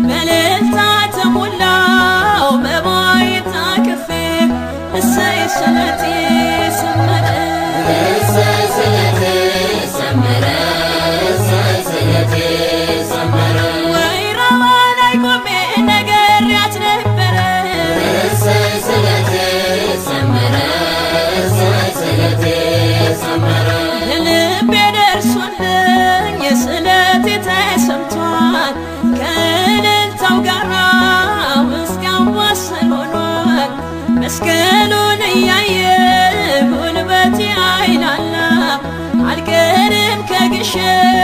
በእልልታ ተሞላው መባዬን ታቅፌ እሰይ ስለቴ ሰመረ። እሰይ ስለቴ ሰመረ፣ እሰይ ስለቴ ሰመረ። ወይራዋ ላይ ቆሜ ነግሬያት ነበረ። እሰይ ስለቴ ሰመረ፣ እሰይ ስለቴ ሰመረ። ልቤ ደርሶልኝ ስለቴ ተሰምቷል። ከእልልታው ጋራ ውስጤ አምባሰል ሆኗል። መስቀሉን እያየ ጉልበቴ አይላላ አልቀርም ከግሸን።